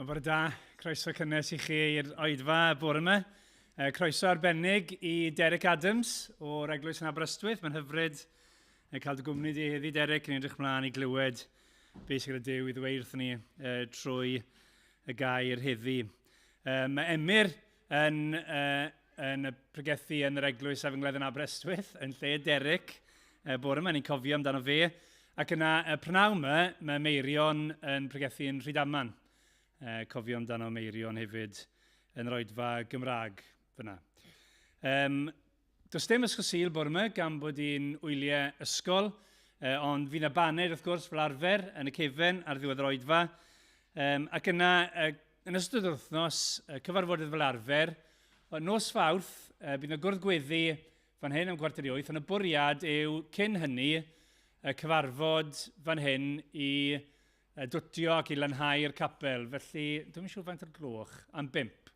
Wel, bore da, croeso cynnes i chi i'r oedfa bore yma. Croeso arbennig i Derek Adams o'r Eglwys yn Aberystwyth. Mae'n hyfryd cael dy gwmni di heddi, Derek. Ni'n edrych mlaen i glywed beth sydd gyda Duw i ddweud wrthyn ni trwy y gair heddi. Mae Emyr yn, yn y pregethu yn yr Eglwys Efengledd yn Aberystwyth, yn lle Derek. Bore yma, ni'n cofio amdano fe. Ac yna, y prynawn yma, mae Meirion yn pregethu yn Rhydaman. Cofio amdano Meirion hefyd yn yr oedfa Gymraeg fyna. Um, does dim ysgol Sul bore yma gan bod hi'n wyliau ysgol, ond fydd yna baned wrth gwrs fel arfer yn y cefen ar ddiwedd yr oedfa. Um, ac yna, yn ystod yr wythnos, cyfarfodydd fel arfer, nos Fawrth, bydd yna gwrdd gweddi fan hyn am 7:45, ond y bwriad yw cyn hynny y cyfarfod fan hyn i dwtio ac i lanhau'r capel. Felly, dwi'n siŵr faint o'r gloch, am bump.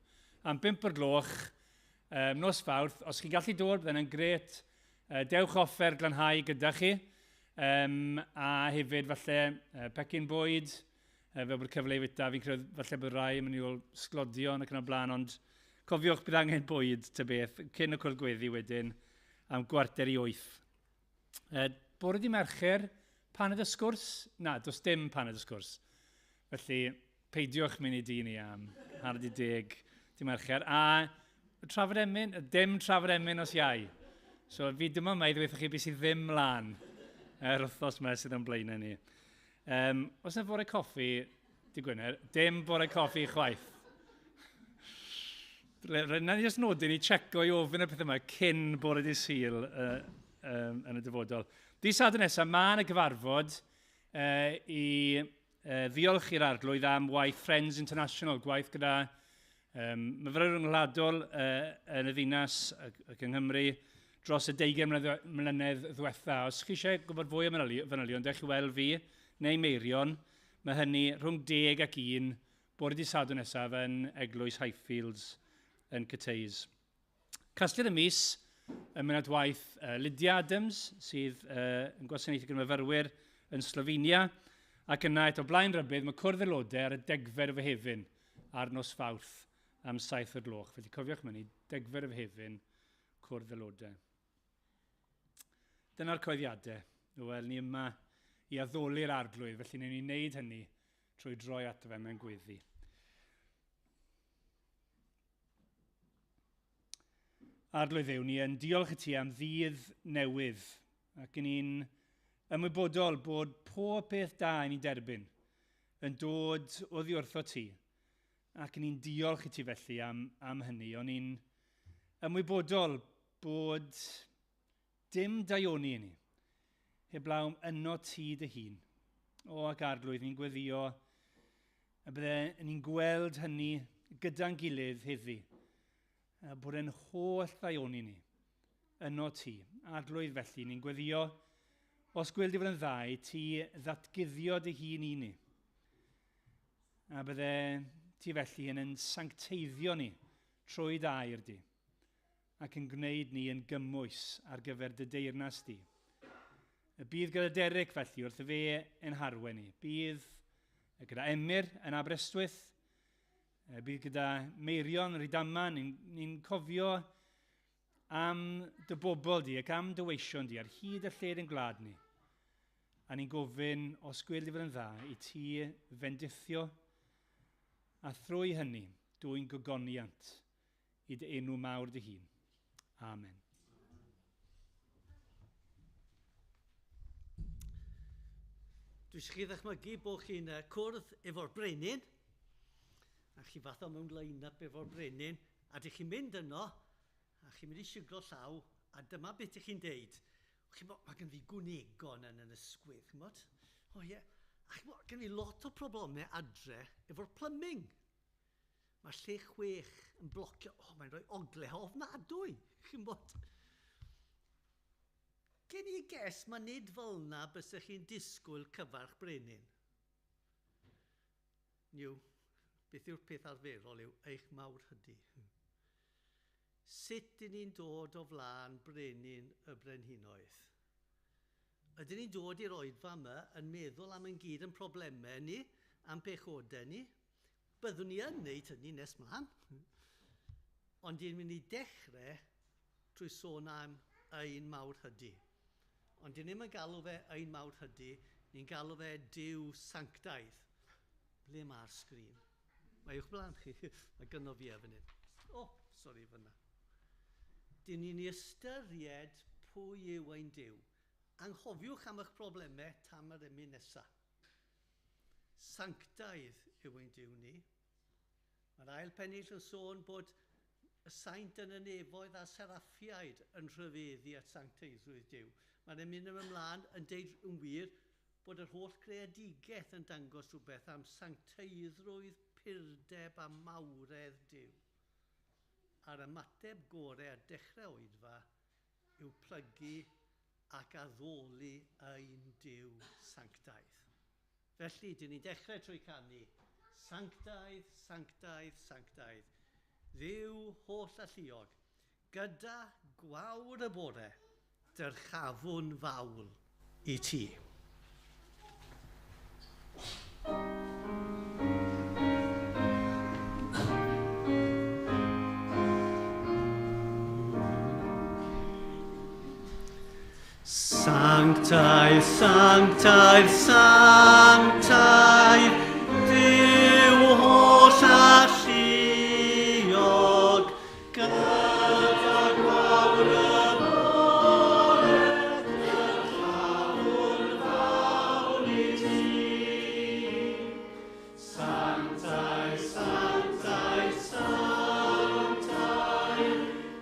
Am bump o'r gloch, um, nos Fawrth, os chi'n gallu dod, bydde hynny'n grêt. Dewch offer glanhau gyda chi, um, a hefyd falle pecyn bwyd, fel bod cyfle i fwyta. Fi'n credu falle bod rai yn mynd i ôl sglodion ac yn y blaen, ond cofiwch bydd angen bwyd ta beth cyn y cwrdd gweddi wedyn am 7:45. Bore di Mercher, paned y sgwrs? Na, does dim paned y sgwrs. Felly, peidiwch mynd i dŷ ni am 9:30 di Mercher. A trafod emyn, dim trafod emyn os iau. So fi dim ond yma i ddweud chi beth sydd ddim mlaen yr wythnos yma sydd o'n blaenau ni. Um, oes yna fore coffi, di Gwener? Dim bore coffi chwaith. Rhaid ni jyst nodyn i checo i ofyn y pethau yma cyn bore di Sul um, yn y dyfodol. Di Sadwrn nesaf, mae yna gyfarfod i ddiolch i'r Arglwydd am waith Friends International, gwaith gyda um, myfyrwyr rhyngwladol yn y ddinas ac, ac yng Nghymru dros y 20 mlynedd ddiwetha. Os chi eisiau gwybod fwy am fanylion, dewch i weld fi neu Meirion. Mae hynny rhwng 10 ac 1 bore dydd Sadwrn nesaf yn Eglwys Highfields yn Cathays. Casgliad y mis yn mynd at waith Lydia Adams, sydd yn gwasanaethu gyda myfyrwyr yn Slovenia, ac yna eto blaen rybudd, mae cwrdd aelodau ar y degfed o Fehefin ar nos Fawrth am 7 o'r gloch. Felly cofiwch mynd degfed o Fehefin, cwrdd aelodau. Dyna'r coeddiadau. Wel, ni yma i addoli'r arglwydd, felly newn ni wneud hynny trwy droi ato fe mewn gweddi. Arglwydd Dduw, ni yn diolch i ti am ddydd newydd ac yn ni'n ymwybodol bod pob peth da i ni'n derbyn yn dod oddi wrtho ti. Ac yn ni'n diolch i ti felly am, am hynny. O'n ni'n ymwybodol bod dim daioni i ni, heblaw yno ti dy hun. O, ac Arglwydd, ni'n gweddio y bydde ni'n gweld hynny gyda'n gilydd heddi, a bod e'n holl ddaioni ni, yno ti. Arglwydd, felly, ni'n gweddio, os gweld i fod yn dda i ti ddatguddio dy hun i ni, a bydde ti felly yn yn sancteiddio ni trwy dy air di, ac yn gwneud ni yn gymwys ar gyfer dy deyrnas di. Y bydd gyda Derek felly wrth fe yn harwen ni. Bydd gyda Emyr yn Aberystwyth, bydd gyda Meirion Rhydaman, ni'n ni cofio am dy bobl di ac am dy weision di ar hyd y lled yn gwlad ni. A ni'n gofyn, os gwel di fod yn dda, i ti fendithio a thrwy hynny dwy'n gogoniant i dy enw mawr dy hun. Amen. Dwi eisiau chi ddychmygu bod chi'n cwrdd efo'r brenin, a chi fath o mewn line-up efo'r brenin, a dych chi'n mynd yno, a chi'n mynd i siglo llaw, a dyma beth ych chi'n deud. Chi'n bod, mae gen fi gwnegon yn yn ysgwydd, chi'n bod? O ie. A chi'n bod, gen fi lot o problemau adre efo'r plumbing. Mae lle chwech yn blocio. O, oh, mae'n rhoi ogle ofnadwy. Chi'n bod? Gen i ges, mae nid fel yna bysech chi'n disgwyl cyfarch brenin. Niw, beth yw'r peth arferol yw eich mawr hydi. Sut dyn ni'n dod o flaen brenin y brenhinoedd? Ydyn ni'n dod i'r oedfa yma yn meddwl am yn gyd yn problemau ni, am pechodau ni? Byddwn ni yn wneud hynny nes mlaen. Ond ni'n mynd i dechrau trwy sôn am ein mawr hydi. Ond dyn ni'n galw fe ein mawr hydi, ni'n galw fe Duw sanctaidd. Ble mae'r sgrin? Mae uwch blaen chi. Mae gynno fi fan hyn. O, oh, sori fyna. Dyn ni'n ystyried pwy yw ein Duw. Anghofiwch am eich problemau tam yr emyn nesaf. Sanctaidd yw ein Duw ni. Mae'r ail pennill yn sôn bod y saint yn y nefoedd a seraffiaid yn rhyfeddu at sancteiddrwydd Duw. Mae'n mynd ymlaen yn deud yn wir bod yr holl greadigaeth yn dangos rhywbeth am sancteiddrwydd, purdeb a mawredd Duw. A'r ymateb gorau ar dechrau oedfa yw plygu ac addoli ein Duw sanctaidd. Felly, dyn ni'n dechrau trwy canu sanctaidd, sanctaidd, sanctaidd. Dduw holl alluog, gyda gwawr y bore, dyrchafwn fawl i ti. Sanctaidd, sanctaidd, sanctaidd, Duw holl alluog, gyda gwawr y bore, dyrchafwn fawl i ti. Sanctaidd, sanctaidd, sanctaidd,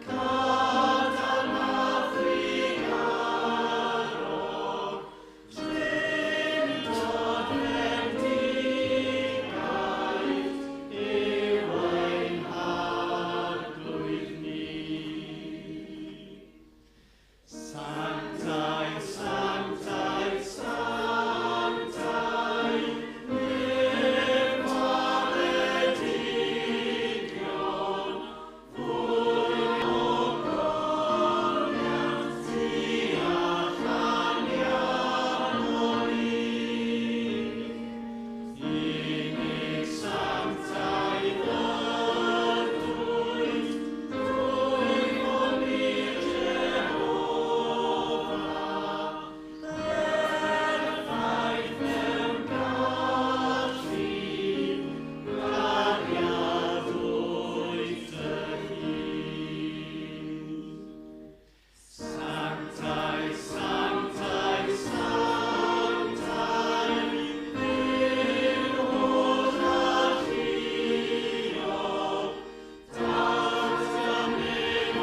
cadarn a thrugarog, Drindod bendigaid yw ein Harglwydd ni. Sanctaidd, sanctaidd, sanctaidd, nef gwaredigion, fwy o ogoniant tu allan i armoni. Unig sanctaidd ydwyt, dwyfol i Jehofa, perffaith mewn gallu, cariad wyt dy hun. Sanctaidd, sanctaidd, sanctaidd, Duw holl alluog, datgan nef a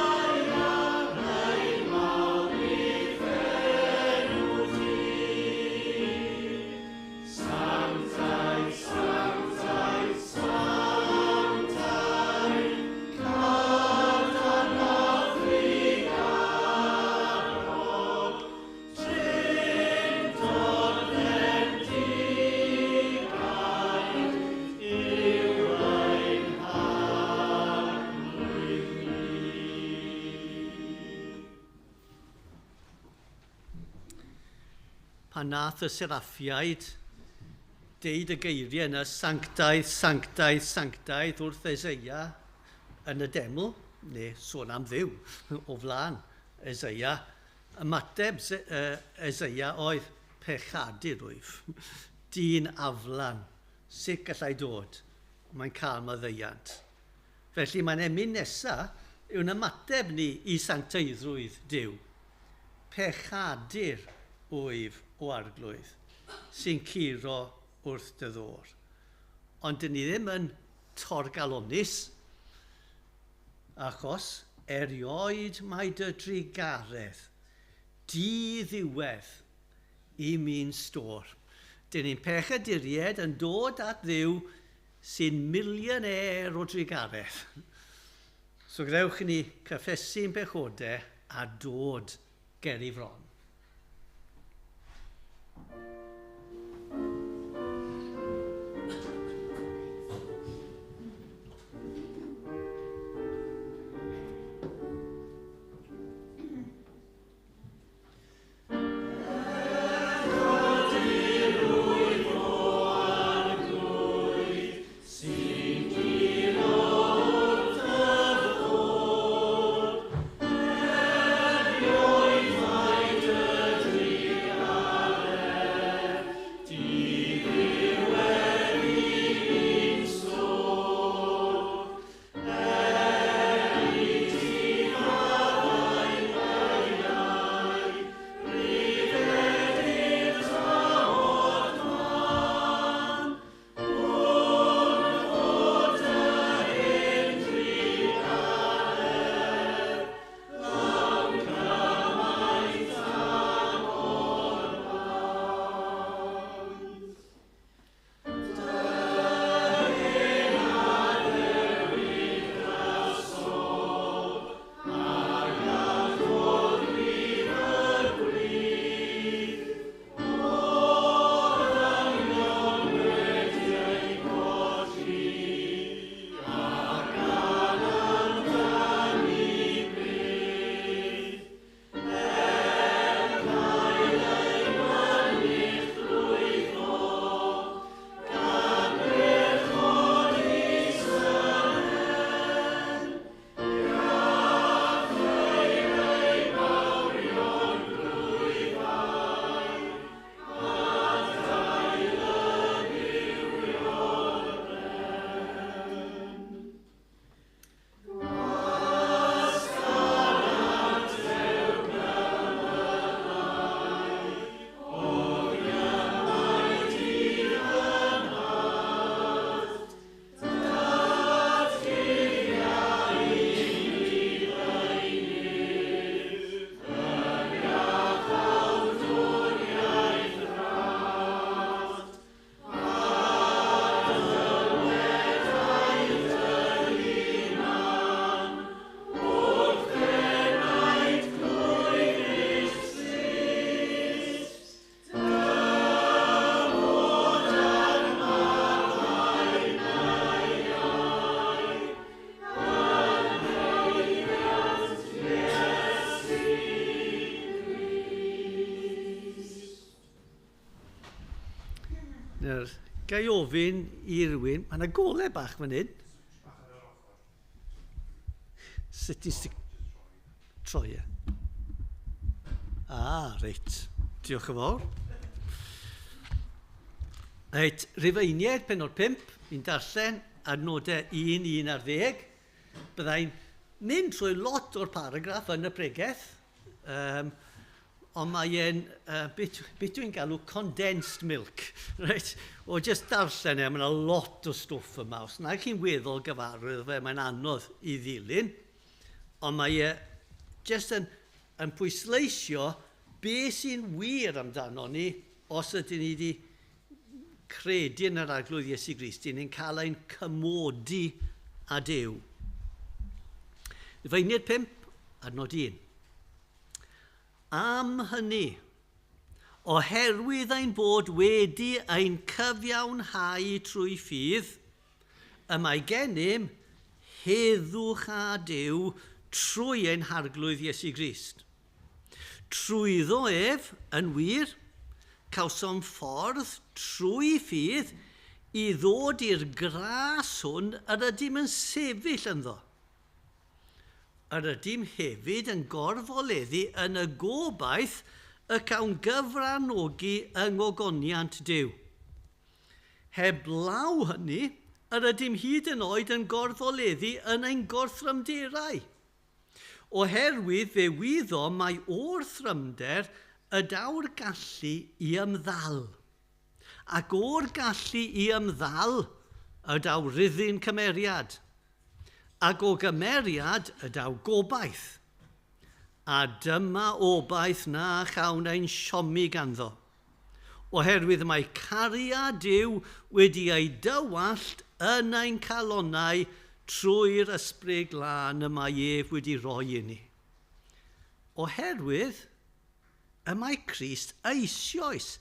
daear, ein mawl i'th enw di. Sanctaidd, sanctaidd, sanctaidd, cadarn a thrugarog, Drindod bendigaid yw ein Harglwydd ni. Pan nath y seraffiaid deud y geiriau yna, sanctaidd, sanctaidd, sanctaidd, wrth Eseia yn y deml, neu sôn am Dduw o flaen Eseia, ymateb Eseia oedd pechadur wyf, dyn aflan, sut gallai dod, mae'n cael maddeuant. Felly mae'n emyn nesaf yw'n ymateb ni i sancteiddrwydd Duw. Pechadur wyf o Arglwydd sy'n curo wrth dy ddôr. Ond dyn ni ddim yn torgalonus, achos erioed mae dy drugaredd di-ddiwedd i mi'n stôr. Dyn ni'n pechaduriaid yn dod at Dduw sy'n millionaire o drugaredd. So gadewch i ni cyffesu'n pechodau a dod ger ei fron. Nawr, ga i ofyn i rywun, mae yna golau bach fan hyn. Sut i troi e? Ah, reit. Diolch yn fawr. Reit, Rhufeiniaid, penod 5, ni'n darllen adnodau 1, 1 ar 10. Byddai'n mynd trwy lot o'r paragraff yn y pregeth, ond mae e'n, beth, beth dwi'n galw condensed milk, right? O just darllen e, mae yna lot o stwff yma. Os na chi'n weddol gyfarwydd fe, mae'n anodd i ddilyn. Ond mae e just yn pwysleisio be sy'n wir amdano ni os ydyn ni wedi credu yn yr Arglwydd Iesu Grist, ni'n cael ein cymodi â Duw. Rhufeiniaid 5, adnod 1. Am hynny, oherwydd ein bod wedi ein cyfiawnhau trwy ffydd, y mae gennym heddwch â Duw trwy ein Harglwydd Iesu Grist. Trwyddo ef, yn wir, cawsom ffordd trwy ffydd i ddod i'r gras hwn yr ydym yn sefyll ynddo. Yr ydym hefyd yn gorfoleddu yn y gobaith y cawn gyfranogi yng ngogoniant Duw. Heblaw hynny, yr ydym hyd yn oed yn gorfoleddu yn ein gorthrymderau. Oherwydd fe wyddom mai o'r thrymder y daw'r gallu i ymddal. Ac o'r gallu i ymddal y daw rhyddyn cymeriad. Ac o gymeriad y daw gobaith. A dyma obaith na chawn ein siomi ganddo. Oherwydd mae cariad Duw wedi ei dywallt yn ein calonnau trwy'r Ysbryd Glân y mae ef wedi rhoi i ni. Oherwydd y mae Crist eisoes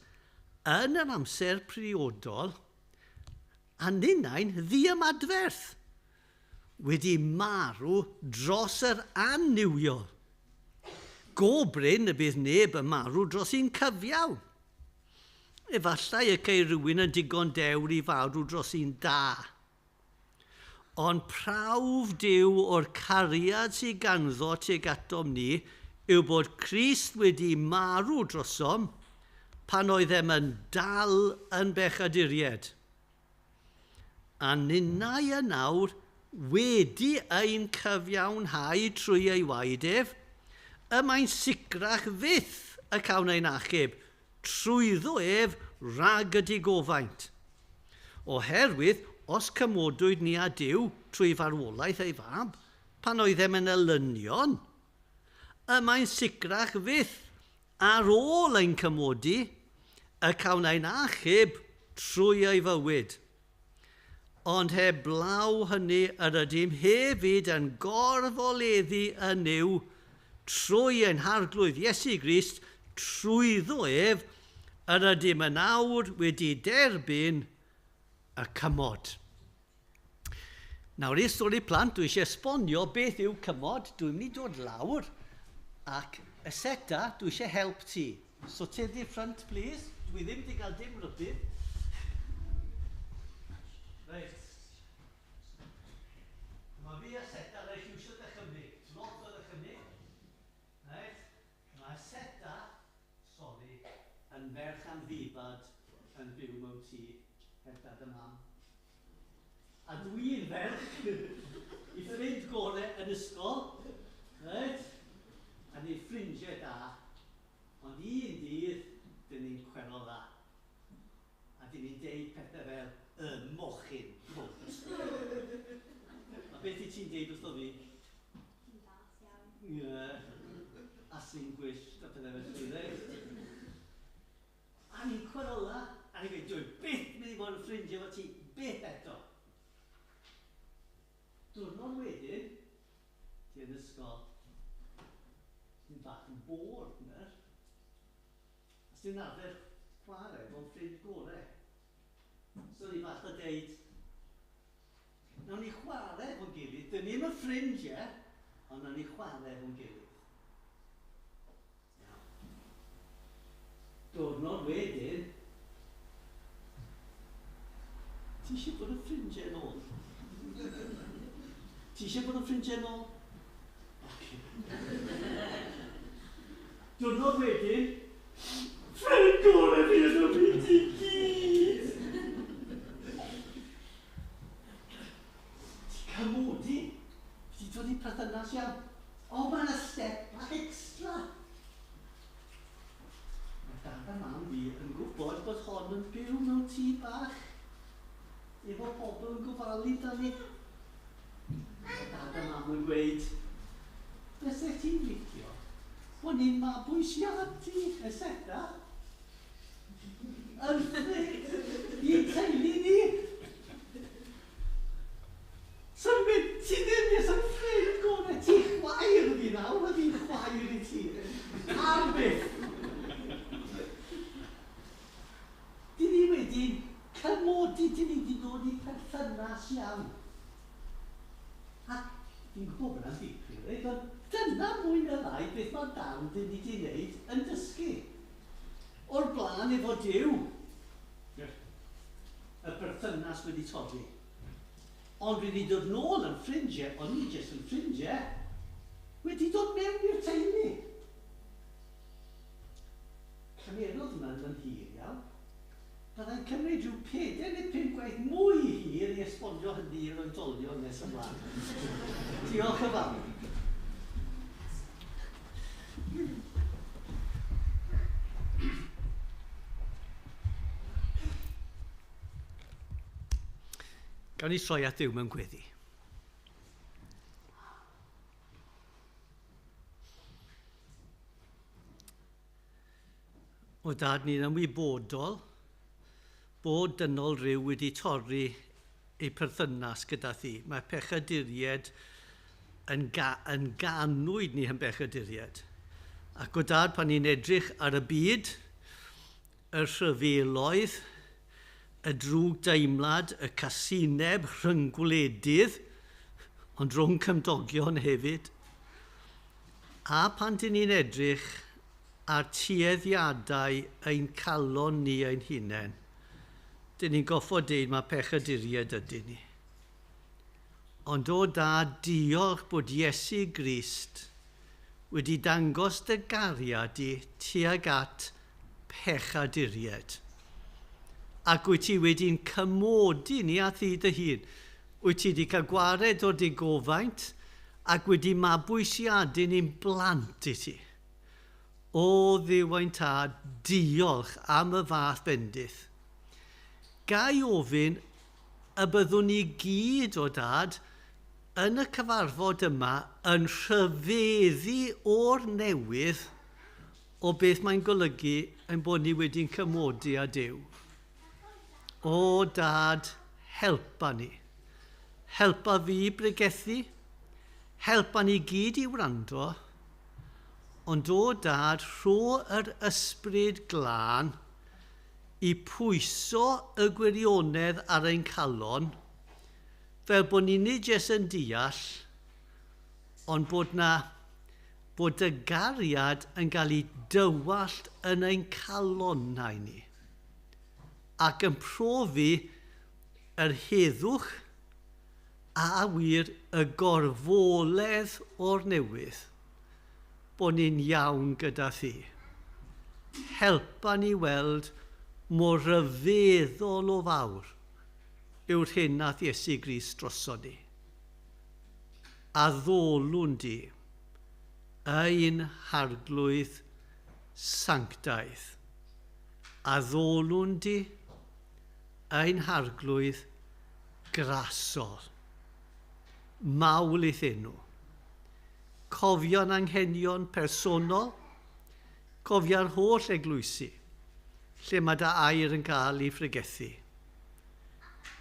yn yr amser priodol a ninnau'n ddiymadferth, wedi marw dros yr annuwiol. Go brin y bydd neb yn marw dros un cyfiawn. Efallai y ceir rhywun yn digon dewr i farw dros un da. Ond prawf Duw o'r cariad sydd ganddo tuag atom ni yw bod Crist wedi marw drosom pan oeddem yn dal yn bechaduriaid. A ninnau yn awr wedi ein cyfiawnhau trwy ei waed ef, y mae'n sicrach fyth y cawn ein achub trwyddo ef rhag y digofaint. Oherwydd, os cymodwyd ni â Duw trwy farwolaeth ei fab, pan oeddem yn elynion, y mae'n sicrach fyth ar ôl ein cymodi, y cawn ein achub trwy ei fywyd. Ond heblaw hynny yr ydym hefyd yn gorfoleddu yn Nuw trwy ein Harglwydd Iesu Grist, trwyddo ef, yr ydym yn awr wedi derbyn y cymod. Nawr, i'r stori plant, dwi eisiau esbonio beth yw cymod. Dwi'n mynd i dod lawr ac y seta, dwi eisiau help ti. So tyrd i'r front, please. Dwi ddim wedi cael dim rybudd. Reit. Mae fi a Seta rhaid iwsio dychymyg. Lot o ddychymyg. Reit. Mae Seta, sori, yn ferch amddifad yn byw mewn tŷ heb dad a mam. A dwi'n ferch i ffrind gore yn ysgol. Reit. A ni'n ffrindiau da. Ond un dydd, dyn ni'n cwerola. A dyn ni'n deud pethau fel, y mochyn, cwt. A beth i ti'n deud wrtho fi? Ti'n las iawn. Ie. A sy'n gwyllt a pethau felly, reit? A ni'n cwerola, a ni'n gweud, dwi byth mynd i fod yn ffrindiau efo ti, byth eto. Diwrnod wedyn, ti yn ysgol, ti'n bach yn bored, ner. A ti'n arfer chwarae fo'n ffrind gore. So ni fath o deud, nawn ni chwarae efo'n gilydd, dyn ni'm yn ffrindiau, ond nawn ni chwarae efo'n gilydd. Iawn. Diwrnod wedyn, Ti eisiau bod yn ffrindiau nôl? Ti eisiau bod yn ffrindiau nôl? Okay. Diwrnod wedyn, ffrind gorau fi yn y byd i gyd! Ti'n cymodi? Fi 'di dod i perthynas iawn. O, mae yna step bach extra. Mae dad a mam fi yn gwybod bod hon yn byw mewn tŷ bach efo pobl yn gofalu amdani. Mae dad a mam yn gweud, fyse ti'n licio bod ni'n mabwysiadu etc. Yn ffrind i'n teulu ni. Symud, ti ddim jyst yn ffrind gorau, ti chwaer fi nawr, a fi'n chwaer i ti. Am byth. Dyn ni wedi cymodi, dyn ni wedi dod i perthynas iawn. Ac fi'n gwybod bod yna'n dipyn, reit, ond dyna mwy na lai beth mae darn dyn ni wedi wneud yn dysgu. O'r blaen efo Duw, y berthynas wedi torri. Ond wedi dod nôl yn ffrindiau, ond nid jyst yn ffrindiau, wedi dod mewn i'r teulu. Cymerodd hwnna yn hir iawn. Byddai'n cymryd rhyw 4 neu 5 gwaith mwy hir i esbonio hynny i'r oedolion nes ymlaen. Diolch yn fawr. Gawn ni troi at Dduw mewn gweddi. O dad, ni'n ymwybodol bod dynol rhyw wedi torri ei perthynas gyda thi. Mae pechaduried yn, ga, yn ganwyd ni yn bechaduried. Ac o dad, pan ni'n edrych ar y byd, y rhyfeloedd, y drwg deimlad, y casineb rhyngwledydd, ond rhwng cymdogion hefyd. A pan dyn ni'n edrych ar tueddiadau ein calon ni ein hunain, dyn ni'n goffod deud mae pechaduriaid ydyn ni. Ond o da, diolch bod Iesu Grist wedi dangos dy gariad di tuag at pechaduriaid. Ac wyt ti wedi'n cymodi ni a thi dy hun. Wyt ti wedi cael gwared o'r digofaint ac wedi mabwysiadu ni'n blant i ti. O Dduw ein tad, diolch am y fath bendith. Ga i ofyn y byddwn ni gyd, o dad, yn y cyfarfod yma yn rhyfeddu o'r newydd o beth mae'n golygu ein bod ni wedi'n cymodi â Duw. O dad, helpa ni. Helpa fi bregethu, helpa ni gyd i wrando, ond o dad, rho yr ysbryd glân i pwyso y gwirionedd ar ein calon, fel bod ni nid jyst yn deall, ond bod na bod dy gariad yn cael ei dywallt yn ein calonnau ni ac yn profi yr heddwch a wir y gorfoledd o'r newydd bod ni'n iawn gyda thi. Helpa ni weld mor rhyfeddol o fawr yw'r hyn nath Iesu Grist droson ni. A ddolwn di ein harglwydd sanctaidd. A ddolwn di ein harglwydd grasol. Mawl i'th enw. Cofio'n anghenion personol, cofia'r holl eglwysi, lle mae dy air yn cael ei phregethu.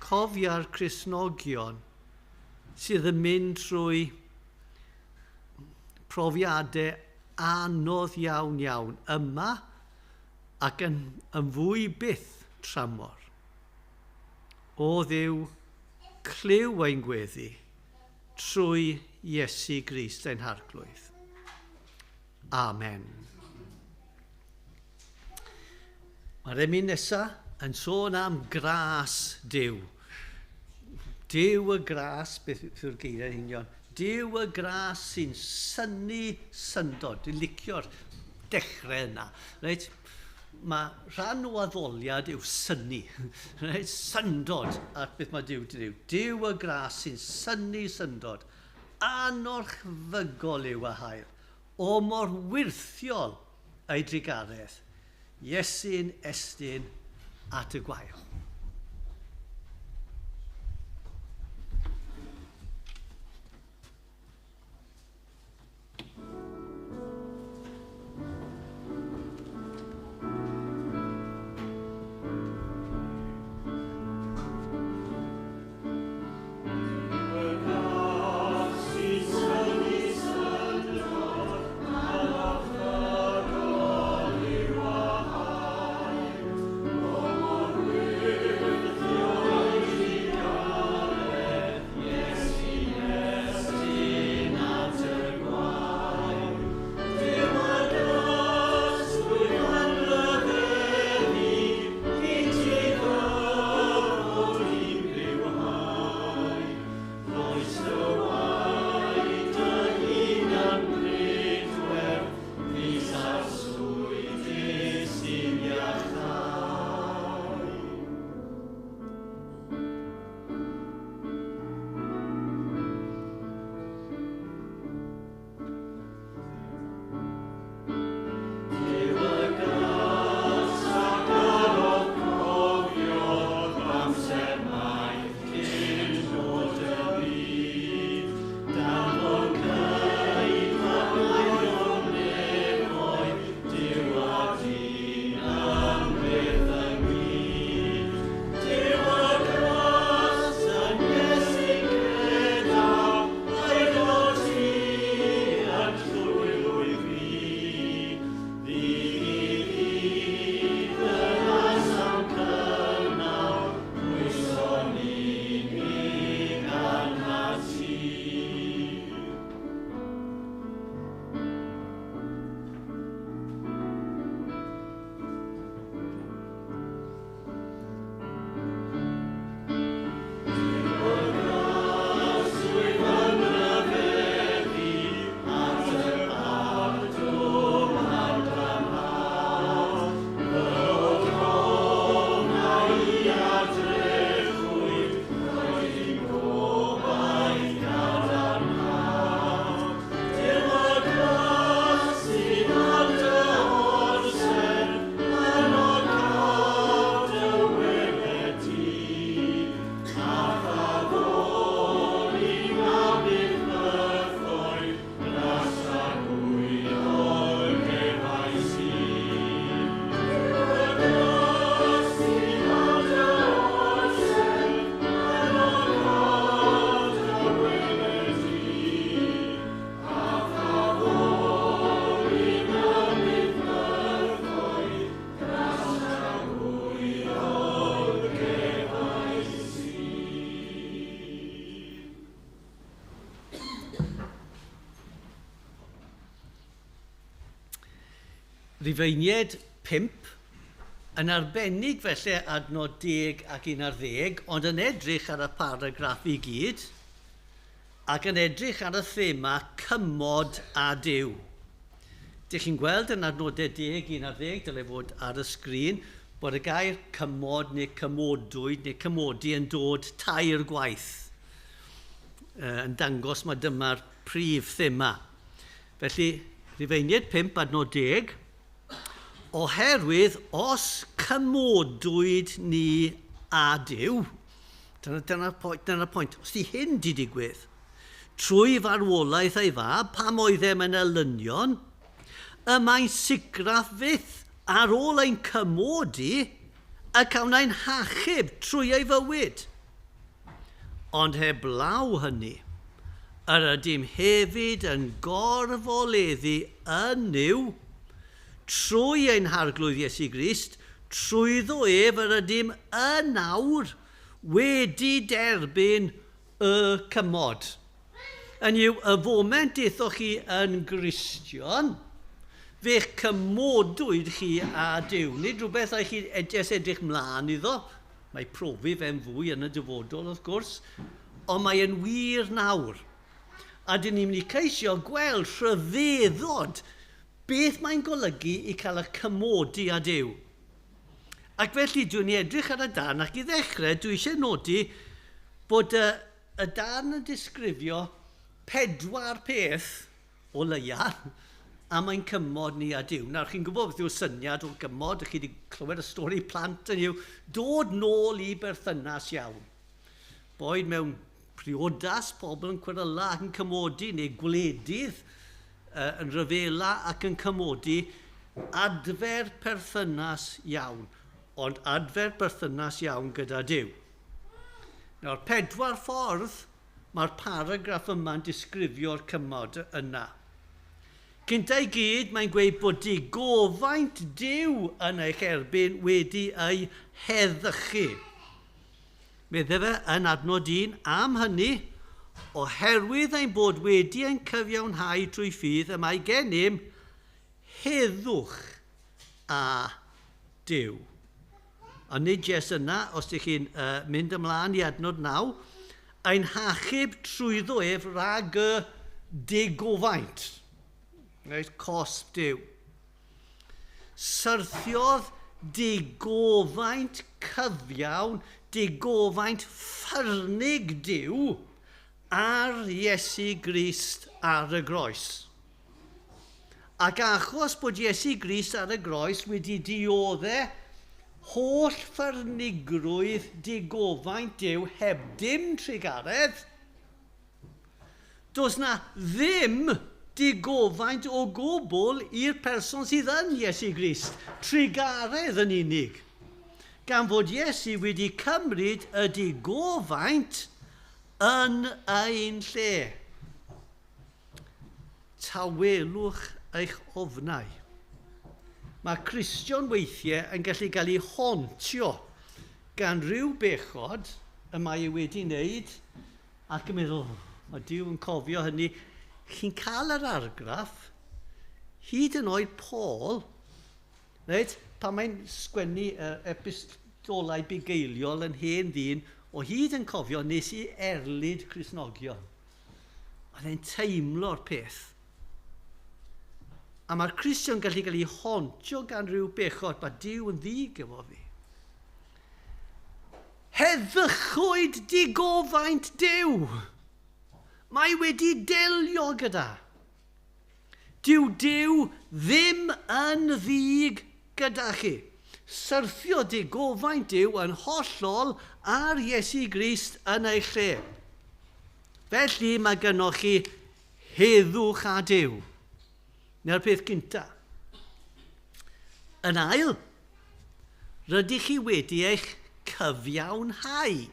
Cofia'r Cristnogion sydd yn mynd trwy profiadau anodd iawn iawn yma ac yn, yn fwy byth tramor. O Dduw, clyw ein gweddi trwy Iesu Grist ein Harglwydd. Amen. Mae'r emyn nesaf yn sôn am gras Duw. Duw y gras, beth yw'r geiriau union? Duw y gras sy'n synnu syndod. Dwi'n licio'r dechrau yna. Reit? Mae rhan o addoliad yw synnu. Reit? Syndod at beth mae Duw wedi gwneud. Duw y gras sy'n synnu syndod. Anorchfygol yw y hael. O mor wyrthiol ei drugaredd. Iesu'n estyn at y gwael. Rufeiniaid 5, yn arbennig felly adnod 10 ac 11, ond yn edrych ar y paragraff i gyd, ac yn edrych ar y thema cymod a Duw. Dych chi'n gweld yn adnodau 10, 11, dylai fod ar y sgrin, bod y gair cymod neu cymodwyd neu cymodi yn dod 3 gwaith, yn dangos mae dyma'r prif thema. Felly, Rufeiniaid 5 adnod 10, oherwydd os cymodwyd ni a Duw, dyna'r pwynt, os di hyn di digwydd, trwy farwolaeth ei fab, pam oeddem yn elynion, y mae'n sicrach fyth ar ôl ein cymodi y cawn ein hachub trwy ei fywyd. Ond heblaw hynny, yr ydym hefyd yn gorfoleddu yn Nuw, trwy ein Harglwydd Iesu Grist, trwyddo ef yr ydym yn awr wedi derbyn y cymod. Yn yw, y foment aethoch chi yn Gristion, fe'ch cymodwyd chi â Duw. Nid rhywbeth â chi jyst edrych mlaen iddo. Mae profi fe'n fwy yn y dyfodol, wrth gwrs. ond mae e'n wir nawr. A dyn ni'n mynd i ceisio gweld rhyfeddod beth mae'n golygu i cael y cymodi â Duw. Ac felly dwi'n i edrych ar y darn ac i ddechrau dwi eisiau nodi bod y, y darn yn disgrifio pedwar peth o leia a mae'n cymod ni a Duw. Nawr, chi'n gwybod beth yw'r syniad o gymod, chi wedi clywed y stori plant yn yw, dod nôl i berthynas iawn. Boed mewn priodas, pobl yn cweryla ac yn cymodi, neu gwledydd yn rhyfela ac yn cymodi, adfer perthynas iawn, ond adfer perthynas iawn gyda Duw. Nawr, pedwar ffordd mae'r paragraff yma'n disgrifio'r cymod yna. Cynta i gyd, mae'n gweud bod digofaint Duw yn eich erbyn wedi ei heddychu. Medde fe yn adnod 1 am hynny, oherwydd ein bod wedi ein cyfiawnhau trwy ffydd y mae gennym heddwch a Duw. Ond nid jes yna, os ydych chi'n mynd ymlaen i adnod 9, ein hachub trwyddo ef rhag y digofaint. Reit, cosb Duw. Syrthiodd digofaint cyfiawn, digofaint ffyrnig Duw ar Iesu Grist ar y groes. Ac achos bod Iesu Grist ar y groes wedi diodde holl ffyrnigrwydd digofaint Duw heb dim trugaredd, does na ddim digofaint o gwbl i'r person sydd yn Iesu Grist, trugaredd yn unig. Gan fod Iesu wedi cymryd y digofaint yn ein lle. Tawelwch eich ofnau. Mae Cristion weithiau yn gallu cael ei hontio gan rhyw bechod y mae e wedi wneud ac yn meddwl, mae Duw yn cofio hynny. Chi'n cael yr argraff, hyd yn oed Paul, reit, pan mae'n sgwennu epistolau bugeiliol yn hen ddyn, o hyd yn cofio nes i erlid Cristnogion. Oedd e'n teimlo'r peth. A mae'r Cristion gallu cael ei hontio gan rhyw bechod, mae Duw yn ddig efo fi. Heddychwyd digofaint Duw. Mae wedi delio gyda. Dyw Duw ddim yn ddig gyda chi. Syrthio digofaint Duw yn hollol ar Iesu Grist yn eich lle. Felly mae gynnoch chi heddwch â Duw. Na'r peth gynta. Yn ail, rydych chi wedi eich cyfiawnhau.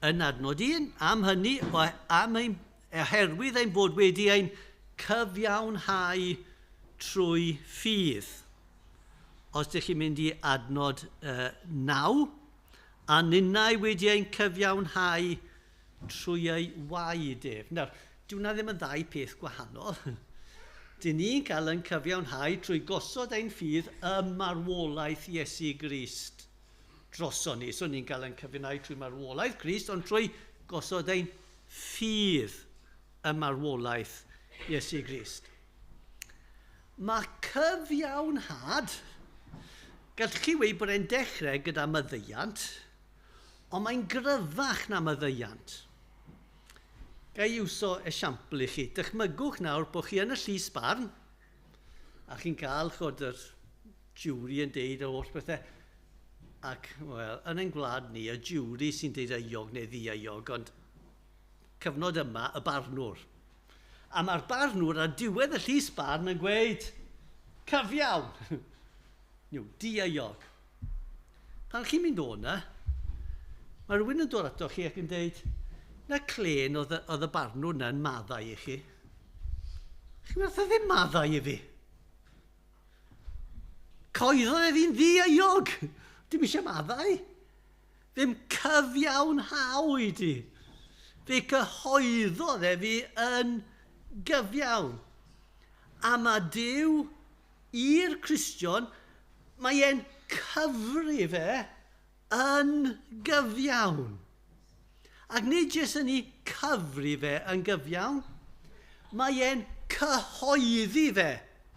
Yn adnod 1, am hynny, am ein, oherwydd ein bod wedi ein cyfiawnhau trwy ffydd. Os ydych chi'n mynd i adnod 9, a ninnau wedi ein cyfiawnhau trwy ei waed ef. Nawr, dyw hwnna ddim yn ddau peth gwahanol. Dyn ni'n cael ein cyfiawnhau trwy gosod ein ffydd ym marwolaeth Iesu Grist droson ni. So ni'n cael ein cyfiawnhau trwy marwolaeth Grist, ond trwy gosod ein ffydd ym marwolaeth Iesu Grist. Mae cyfiawnhad, gallwch chi weud bod e'n dechrau gyda maddeuant, ond mae'n gryfach na maddeuant. Ga i iwso esiampl i chi. Dychmygwch nawr bod chi yn y llys barn, a chi'n cael chod yr jury yn deud yr holl bethau. Ac, wel, yn ein gwlad ni, y jury sy'n deud euog neu ddi-euog, ond cyfnod yma, y barnwr. A mae'r barnwr ar diwedd y llys barn yn gweud, cyfiawn, yw, dieuog. Pan chi'n mynd o yna, mae rhywun yn dod ato chi ac yn deud, na clen oedd y, oedd y barnwr yna'n maddau i chi. Chi'n meddwl, ddim maddau i fi. Coeddodd e fi'n ddieuog. Dim eisiau maddau. Ddim cyfiawnhawyd i. Fe cyhoeddodd e fi yn gyfiawn. A mae Duw i'r Cristion, mae e'n cyfri fe yn gyfiawn. Ac nid jyst yn ei cyfri fe yn gyfiawn, mae e'n cyhoeddi fe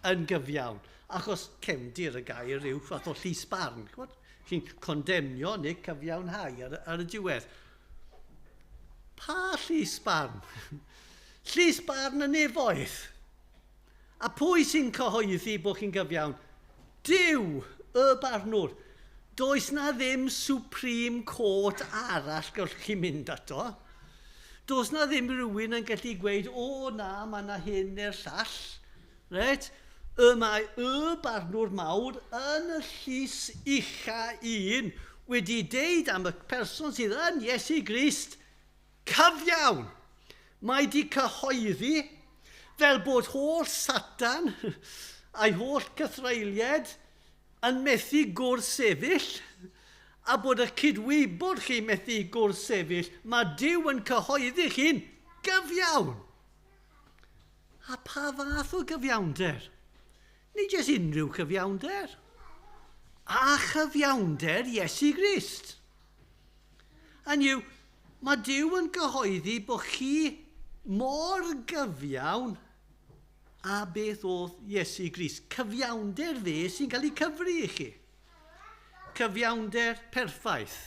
yn gyfiawn. Achos cefndir y gair yw fath o llys barn. Chi'n condemnio neu cyfiawnhau ar y diwedd. Pa llys barn? Llys barn y nefoedd. A pwy sy'n cyhoeddi bod chi'n gyfiawn? Duw, y barnwr. Does na ddim Supreme Court arall gallwch chi mynd ato. Does na ddim rhywun yn gallu gweud, o na, mae na hyn neu'r llall. Reit? Y mae y barnwr mawr yn y llys ucha un wedi deud am y person sydd yn Iesu Grist, cyfiawn. Mae di cyhoeddi fel bod holl Satan a'i holl cythreilied yn methu gwrthsefyll a bod y cydwybod chi methu gwrthsefyll, mae Duw yn cyhoeddi chi'n gyfiawn. A pa fath o gyfiawnder? Nid jyst unrhyw cyfiawnder. A chyfiawnder Iesu Grist. Hynny yw, mae Duw yn cyhoeddi bod chi mor gyfiawn a beth oedd Iesu Grist. Cyfiawnder fe sy'n cael ei cyfri i chi. Cyfiawnder perffaith.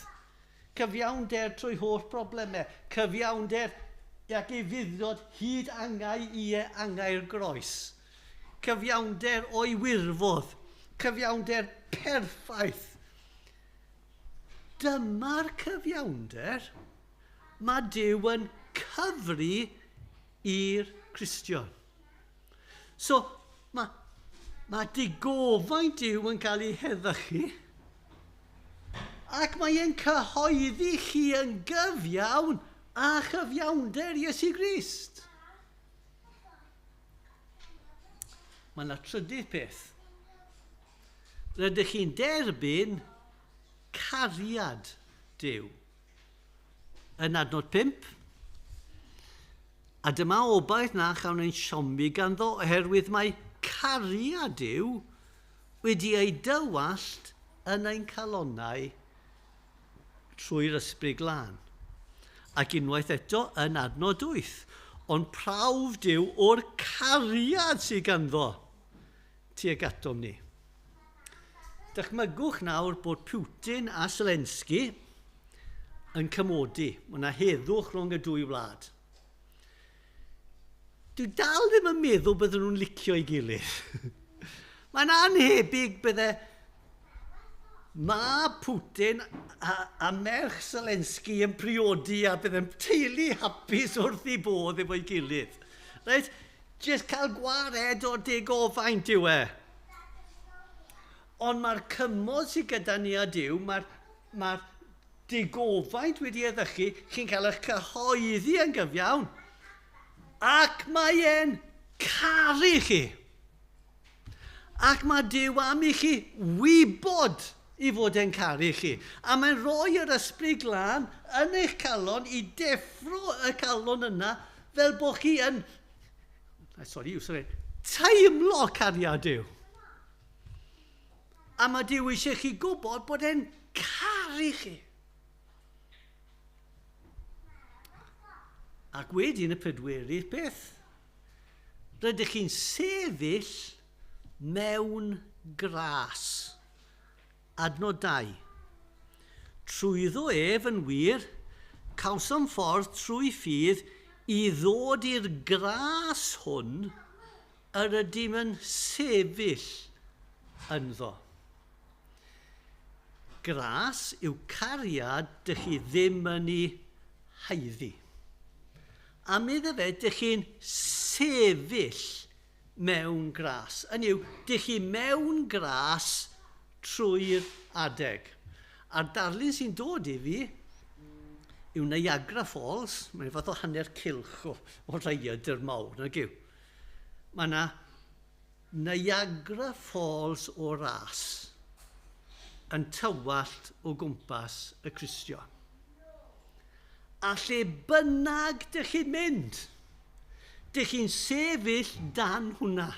Cyfiawnder trwy holl broblemau. Cyfiawnder ac ufudd-dod hyd angau, ie, angau'r groes. Cyfiawnder o'i wirfodd. Cyfiawnder perffaith. Dyma'r cyfiawnder mae Duw yn cyfri i'r Cristion. So, mae digofaint Duw yn cael ei heddychu, ac mae e'n cyhoeddi chi yn gyfiawn a chyfiawnder Iesu Grist. Mae yna trydydd peth. Rydych chi'n derbyn cariad Duw. Yn adnod 5, a dyma obaith na chawn ein siomi ganddo oherwydd mae cariad Duw wedi ei dywallt yn ein calonnau trwy'r Ysbryd Glân. Ac unwaith eto yn adnod 8, ond prawf Duw o'r cariad sydd ganddo tuag atom ni. Dychmygwch nawr bod Putin a Zelensky yn cymodi. Mae yna heddwch rhwng y dwy wlad. Dwi dal ddim yn meddwl bydden nhw'n licio ei gilydd. Mae'n anhebyg bydde mab Putin a merch Zelensky yn priodi a bydde'n teulu hapus wrth ei bodd efo'i gilydd. Reit? Jyst cael gwared o'r digofaint yw e. Ond mae'r cymod sydd gyda ni a Duw, mae'r digofaint wedi eddychu, chi'n cael eich cyhoeddi yn gyfiawn. Ac mae e'n caru chi. Ac mae Duw am i chi wybod i fod e'n caru chi. A mae'n rhoi yr Ysbryd Glân yn eich calon i deffro y calon yna fel bod chi yn, sorry, sorry, teimlo cariad Duw. A mae Duw eisiau chi gwybod bod e'n caru chi. Ac wedyn y pedwerydd peth, rydych chi'n sefyll mewn gras. Adnod 2. Trwyddo ef yn wir, cawsom ffordd trwy ffydd i ddod i'r gras hwn yr ydym yn sefyll ynddo. Gras yw cariad dych chi ddim yn ei haeddu. A medde fe, dych chi'n sefyll mewn gras. Hynny yw, dych chi mewn gras trwy'r adeg. A'r darlun sy'n dod i fi yw Niagara Falls. Mae'n fath o hanner cylch o rhaeadr mawr, nag yw? Mae yna Niagara Falls o ras yn tywallt o gwmpas y Cristion. A lle bynnag dych chi'n mynd, dych chi'n sefyll dan hwnna.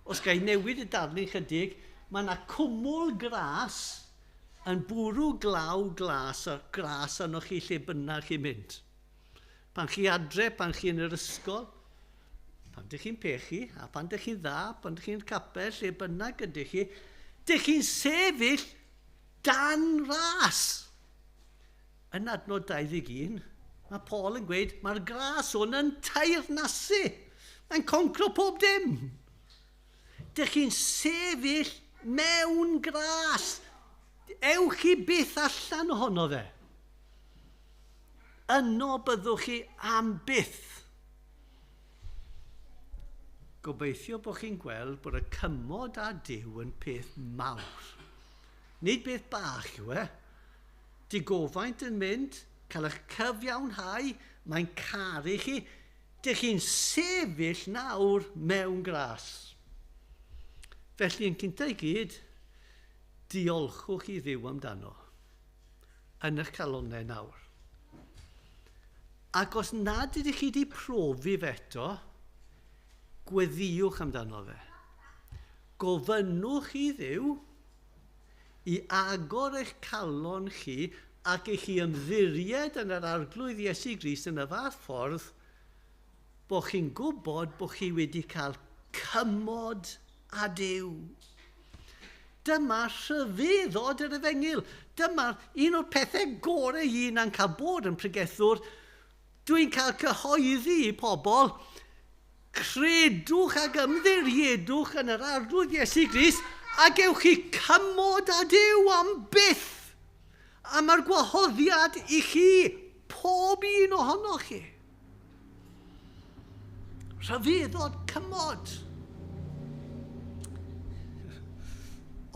Os ga i newid y darlun chydig, mae yna cwmwl gras yn bwrw glaw glas a gras arnoch chi lle bynnag chi'n mynd. Pan chi adre, pan chi yn yr ysgol, pan dych chi'n pechu, a pan dych chi'n dda, pan dych chi'n capel, lle bynnag ydych chi, dych chi'n sefyll dan ras. Yn adnod 21, mae Paul yn gweud, mae'r gras hwn yn teyrnasu. Mae'n concro pob dim. Dych chi'n sefyll mewn gras. Ewch chi byth allan ohono fe. Yno byddwch chi am byth. Gobeithio bod chi'n gweld bod y cymod â Duw yn peth mawr. Nid beth bach yw e. Digofaint yn mynd, cael eich cyfiawnhau, mae'n caru chi. Dych chi'n sefyll nawr mewn gras. Felly yn cynta i gyd, diolchwch i Dduw amdano yn eich calonnau nawr. Ac os nad ydych chi wedi profi fe eto, gweddïwch amdano fe. Gofynnwch i Dduw i agor eich calon chi ac i chi ymddiried yn yr Arglwydd Iesu Grist yn y fath ffordd bod chi'n gwybod bod chi wedi cael cymod â Duw. Dyma rhyfeddod yr efengyl. Dyma un o'r pethau gorau un a'n cael bod yn pregethwr. Dwi'n cael cyhoeddi i pobl, credwch ac ymddiriedwch yn yr Arglwydd Iesu Grist a gewch chi cymod â Duw am byth. A mae'r gwahoddiad i chi, pob un ohonoch chi. Rhyfeddod cymod.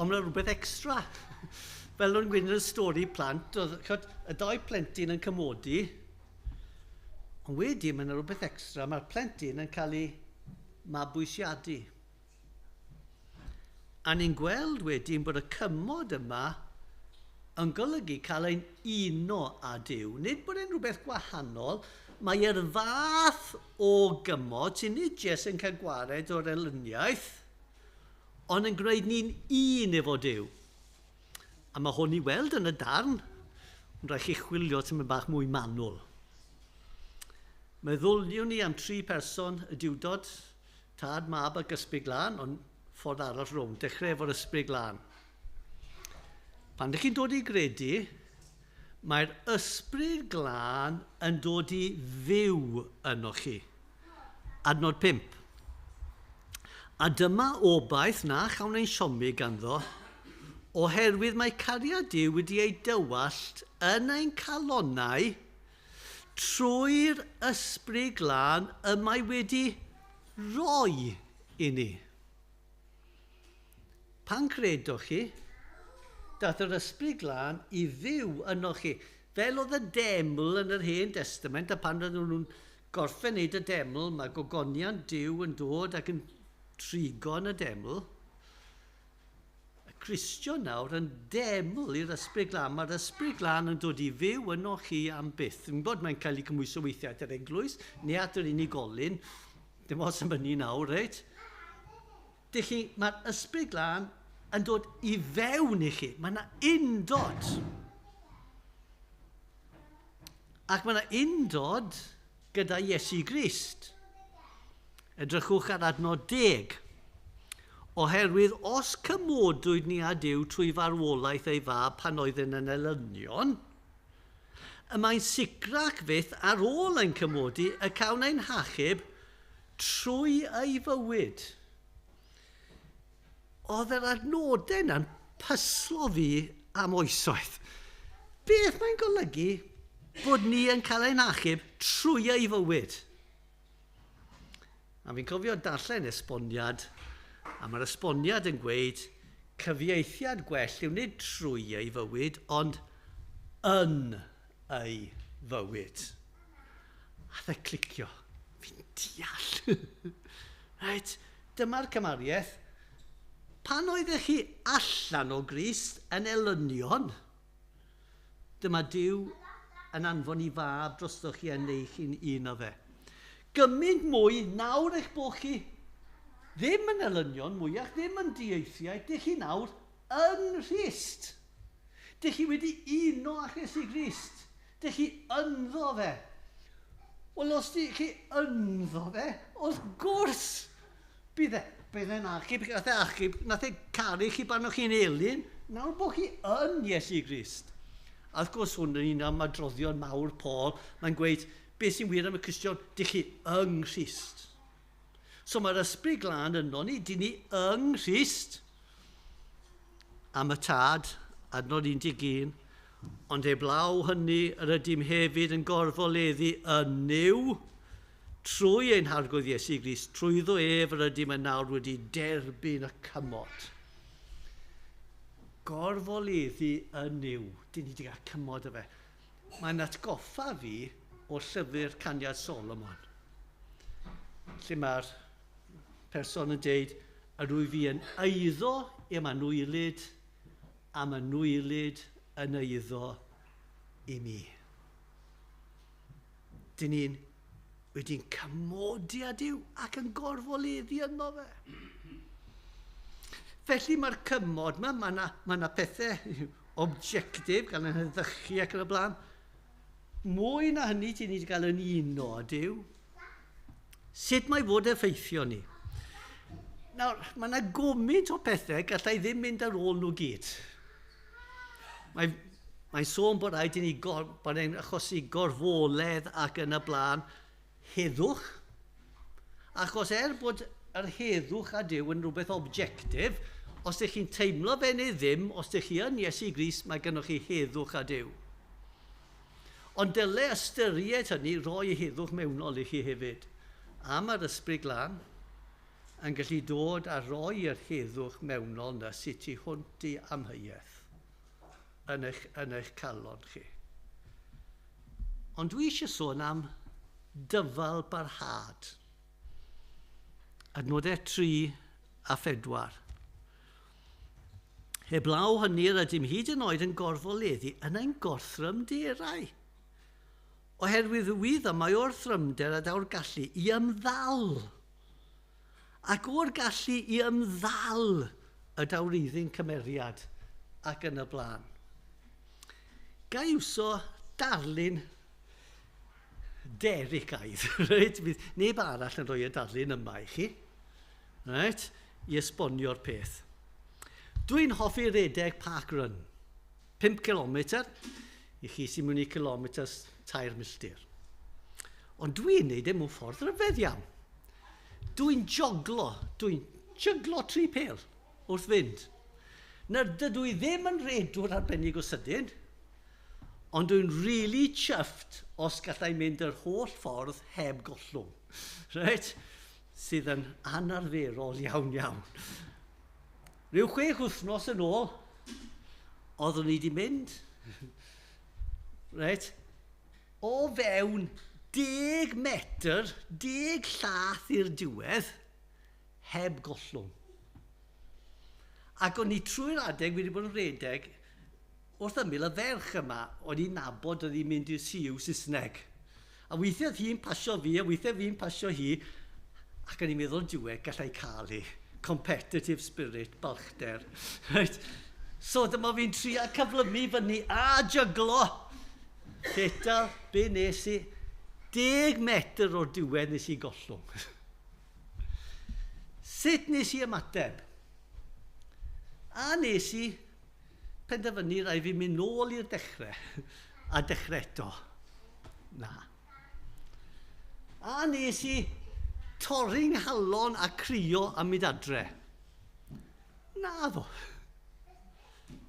Ond mae'n rhywbeth extra. Fel o'n gweud yn y stori plant, oedd chod, y dau plentyn yn cymodi, ond wedyn mae'n rhywbeth extra, mae'r plentyn yn cael ei mabwysiadu. A ni'n gweld wedyn bod y cymod yma yn golygu cael ein uno â Duw. Nid bod e'n rhywbeth gwahanol, mae e'r fath o gymod sy'n nid jyst yn cael gwared o'r elyniaeth, ond yn gwneud ni'n un efo Duw. A mae hwn i weld yn y darn, ond rhaid chi chwilio tymed bach mwy manwl. Meddyliwn ni am tri person y diwdod, Tad, Mab ac Ysbryd Glân, ond ffordd arall rownd, dechrau efo'r Ysbryd Glân. Pan ydych chi'n dod i gredu, mae'r Ysbryd Glân yn dod i fyw yno chi. Adnod 5. A dyma obaith na chawn ein siomi ganddo, oherwydd mae cariad Duw wedi ei dywallt yn ein calonnau trwy'r Ysbryd Glân y mae wedi roi i ni. Pan credoch chi, dath yr Ysbryd Glân i fyw yno chi. Fel oedd y deml yn yr Hen Testament, a pan oedden nhw'n gorffen wneud y deml, mae gogoniant Duw yn dod ac yn trigo yn y deml. Y Cristion nawr yn deml i'r Ysbryd Glân. Mae'r Ysbryd Glân yn dod i fyw yno chi am byth. Yn bod mae'n cael ei cymhwyso weithiau at yr eglwys neu at yr unigolyn. Dim ots am hynny nawr, reit? Dych chi, mae'r Ysbryd Glân yn dod i fewn i chi. Mae yna undod. Ac mae yna undod gyda Iesu Grist. Edrychwch ar adnod 10. Oherwydd os cymodwyd ni â Duw trwy farwolaeth ei fab pan oedd yn yn elynion, y mae'n sicrach fyth ar ôl ein cymodi y cawn ein hachub trwy ei fywyd. Oedd yr adnodau yna'n pyslo fi am oesoedd. Beth mae'n golygu bod ni yn cael ein achub trwy ei fywyd? A fi'n cofio darllen esboniad, a mae'r esboniad yn gweud cyfieithiad gwell yw nid trwy ei fywyd, ond yn ei fywyd. A dde clicio. Fi'n deall. Right, dyma'r cymariaeth. Pan oeddech chi allan o Grist yn elynion, dyma Duw yn anfon i fab drostoch chi a neu chi'n un o fe. Gymaint mwy nawr eich bod chi ddim yn elynion mwyach, ddim yn dieithiau, dych chi nawr yng Nghrist. Dych chi wedi uno â Iesu Grist. Dych chi ynddo fe. Wel, os dych chi ynddo fe, wrth gwrs, bydd e, bydd e'n achub, nath e achub, nath e caru chi pan o'ch chi'n elyn, nawr bod chi yn Iesu Grist. A wrth gwrs, hwn yn un am adroddion mawr Paul, mae'n gweud, beth sy'n wir am y Cristion, dych chi yng Nghrist. So mae'r ysbryd glân yno ni, dyn ni yng Nghrist. Am y tad, adnod 11, ond heblaw hynny yr ydym hefyd yn gorfoleddu yn Nuw, trwy ein Harglwydd Iesu Grist, trwyddo ef yr ydym yn nawr wedi derbyn y cymod. Gorfoleddu yn Nuw, dyn ni wedi cael cymod o fe. Mae'n atgoffa fi o llyfr Caniad Solomon, lle mae'r person yn deud, yr wyf fi yn eiddo i'm anwylyd, am anwylyd yn eiddo i mi. Dyn ni'n wedi'n cymodi â Duw ac yn gorfoleddu yno fe. Felly mae'r cymod yma, mae yna ma na pethau objectif, gael yn heddychu ac yn y blaen. Mwy na hynny, ti'n ni wedi cael yn uno â Duw. Sut mae fod effeithio ni? Nawr, mae yna gymaint o pethau gallai ddim mynd ar ôl nhw gyd. Mae, mae'n sôn bod rhaid i ni gor, bod e'n achosi gorfoledd ac yn y blaen heddwch. Achos er bod yr heddwch a Duw yn rhywbeth objectif, os ydych chi'n teimlo fe neu ddim, os ydych chi yn Iesu Grist, mae gennych chi heddwch a Duw. Ond dyle ystyried hynny roi heddwch mewnol i chi hefyd. A mae'r Ysbryd Glân yn gallu dod a roi yr heddwch mewnol na sydd tu hwnt i amheuaeth yn eich, yn eich calon chi. Ond dwi eisiau sôn am dyfal barhad. Adnodau 3 a 4. Heblaw hynny yr ydym hyd yn oed yn gorfoleddu yn ein gorthrymderau. Oherwydd wydd y mae o'r thrymder a daw'r gallu i ymddal. Ac o'r gallu i ymddal y daw'r iddyn cymeriad ac yn y blaen. Ga i wso darlun Dericaidd, reit? Bydd neb arall yn rhoi y darlun yma i chi, reit? I esbonio'r peth. Dwi'n hoffi redeg park run. 5 km, i chi sy'n mynd i kilometers 3 milltir. Ond dwi'n neud e mewn ffordd rhyfedd iawn. Dwi'n joglo, dwi'n jyglo tri pel wrth fynd. Nawr, dydw i ddim yn redwr arbennig o sydyn, ond dwi'n really chuffed os gallai mynd yr holl ffordd heb gollwng. Reit? Sydd yn anarferol iawn iawn. Rhyw 6 wythnos yn ôl, oeddwn i wedi mynd, reit, o fewn 10 metr, 10 llath i'r diwedd, heb gollwng. Ac o'n i trwy'r adeg wedi bod yn rhedeg wrth ymyl y ferch yma, o'n i'n nabod oedd hi'n mynd i'r CU Saesneg. A weithiau oedd hi'n pasio fi, a weithiau fi'n pasio hi, ac o'n i'n meddwl diwedd gallai cael hi. Competitive spirit, balchder. Right? So dyma fi'n trio cyflymu fyny a jyglo. Fatal, be nes i? 10 metr o'r diwedd nes i gollwng. Sut nes i ymateb? A nes i penderfynu rhaid fi mynd nôl i'r dechrau a dechrau eto. Na. A nes i torri nghalon a crio a mynd adre. Na ddo.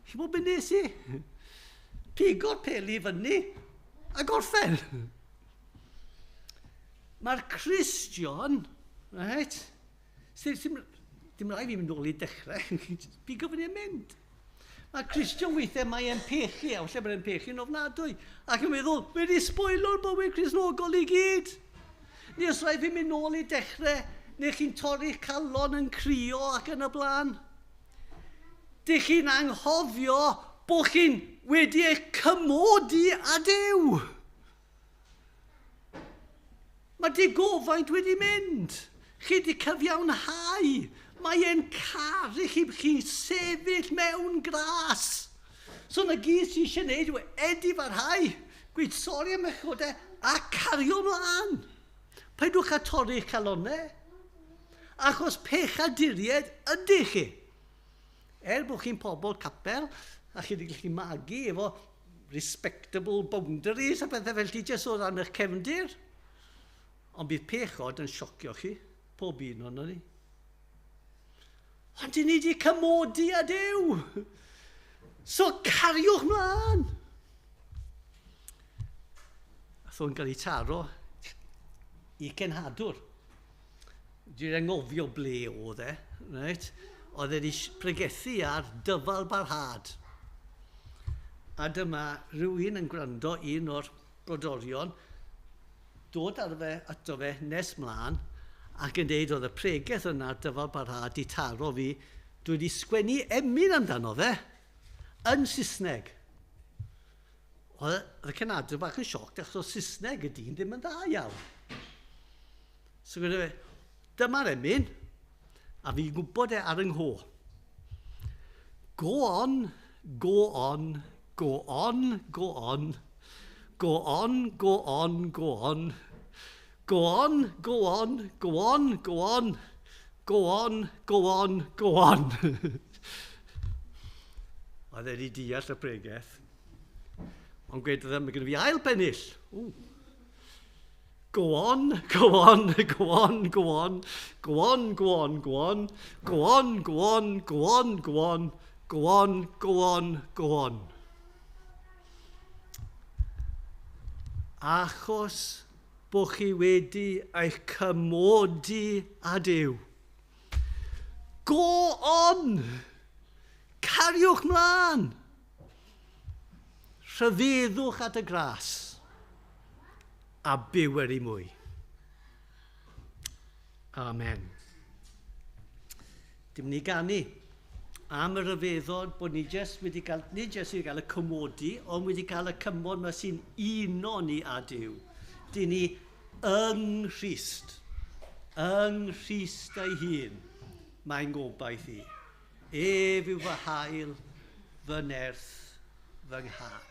Chi'n bod beth nes i? Pigo'r peli fyny a gorffen. Mae'r Cristion, right, Sim, sim, dim rhaid fi mynd nôl i dechrau. Pigo fyny a mynd. Mae Cristion weithiau mae e'n pechu, a falle bod e'n pechu'n ofnadwy. Ac yn meddwl, mae wedi spoilo'r bywyd Cristnogol i gyd. Neu os rhaid fi mynd nôl i dechrau, neu chi'n torri'ch calon yn crio ac yn y blaen. Dych chi'n anghofio bod chi'n wedi eich cymodi â Duw. Mae digofaint wedi mynd. Chi wedi cyfiawnhau. Mae e'n caru chi. Chi'n sefyll mewn gras. So na gyd sy'n eisiau gwneud yw edifarhau, gweud sori am eich chodau a cario mlaen. Paidwch â torri'ch calonnau, achos pechaduriaid ydych chi. Er bod chi'n pobl capel, a chi wedi gallu magu efo respectable boundaries a pethau fel ti jyst o ran eich cefndir. Ond bydd pechod yn siocio chi, pob un ohono ni. Ond dyn ni wedi cymodi â Duw. So cariwch mlaen. A o'n cael ei taro i cenhadwr. Dwi'n anghofio ble oedd e, right? Oedd e wedi pregethu ar dyfal barhad. A dyma rhywun yn gwrando un o'r brodorion, dod ar fe, ato fe nes mlaen, ac yn deud oedd y pregeth yna dyfal barhad i taro fi, dwi wedi sgwennu emyn amdano fe yn Saesneg. Oedd y cenadwr bach yn sioc, achos oedd Saesneg y dyn ddim yn dda iawn. So gyda fe, dyma'r emyn, a fi'n gwybod e ar yng ngho. Go on, go on, go on, go on, go on, go on, go on, go on, go on, go on, go on, go on, go on, go on. Oedd e wedi deall y pregeth. Ond gweud oedd e, mae gen i fi ail pennill. Ww. Go on, go on, go on, go on, go on, go on, go on, go on, go on, go on, go on, go on, go on, go on. Achos bod chi wedi eich cymodi â Duw. Go on! Cariwch mlaen! Rhyfeddwch at y gras a byw er i mwy. Amen. Dim ni ganu am y rhyfeddod bod ni jyst wedi cael, nid jyst wedi cael y cymodi, ond wedi cael y cymod yma sy'n uno ni â Duw. Dyn ni yng Nghrist, yng Nghrist ei hun, mae'n gobaith i. Ef yw fy hael, fy nerth, fy nghân.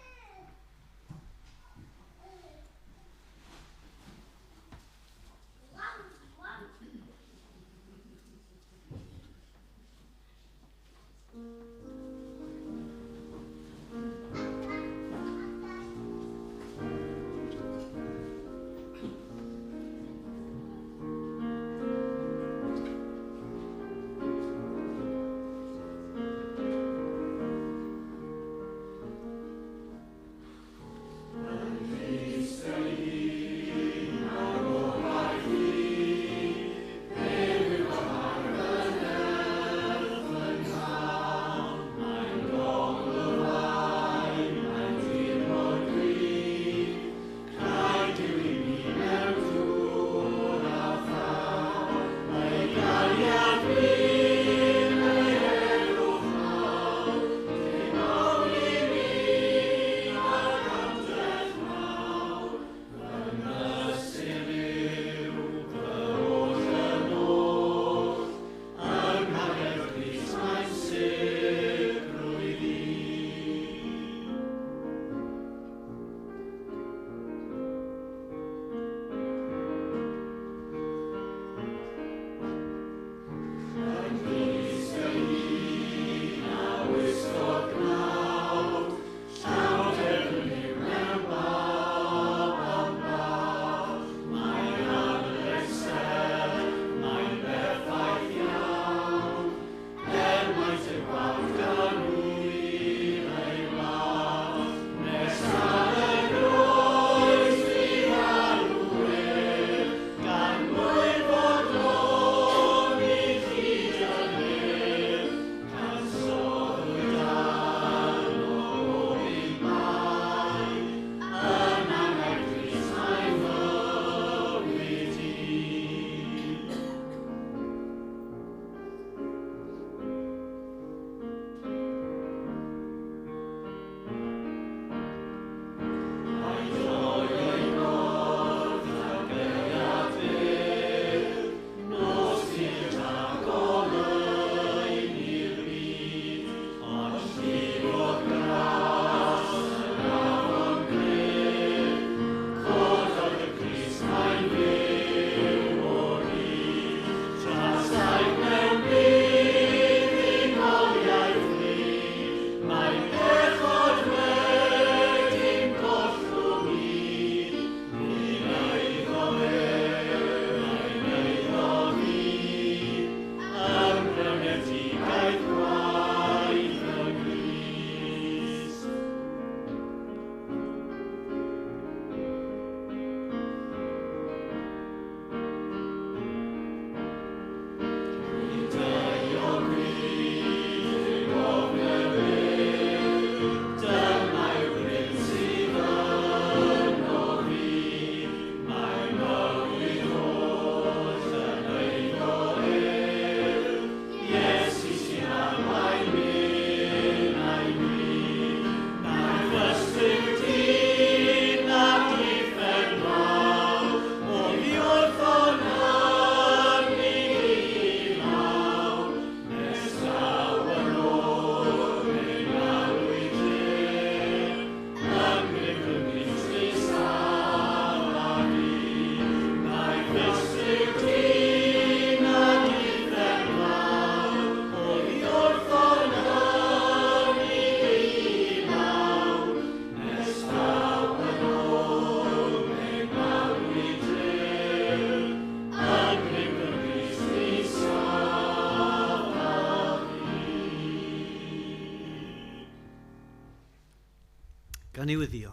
Gan i wyddio.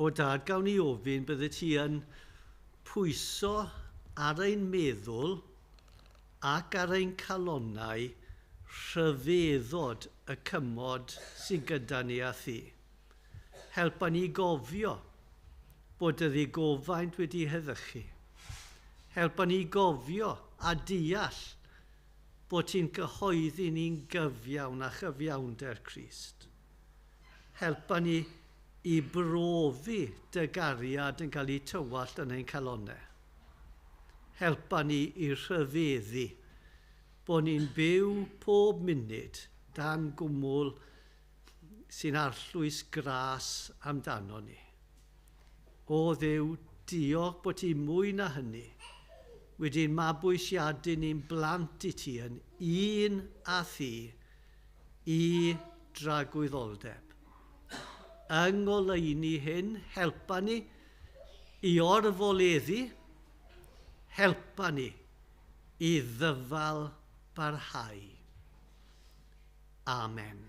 O dad, gawn ni ofyn bydde ti yn pwyso ar ein meddwl ac ar ein calonnau rhyfeddod y cymod sy'n gyda ni a thi. Helpa ni gofio bod y ddigofaint wedi heddychu. Helpa ni gofio a deall bod ti'n cyhoeddi ni'n gyfiawn a chyfiawnder Crist. Helpa ni i brofi dy gariad yn cael ei tywallt yn ein calonnau. Helpa ni i rhyfeddu bod ni'n byw pob munud dan gwmwl sy'n arllwys gras amdano ni. O Dduw, diolch bod ti mwy na hynny wedi'n mabwysiadu ni'n blant i ti yn un a thi i dragwyddoldeb. Yng ngoleuni hyn, helpa ni i orfoleddu, helpa ni i ddyfal barhau. Amen.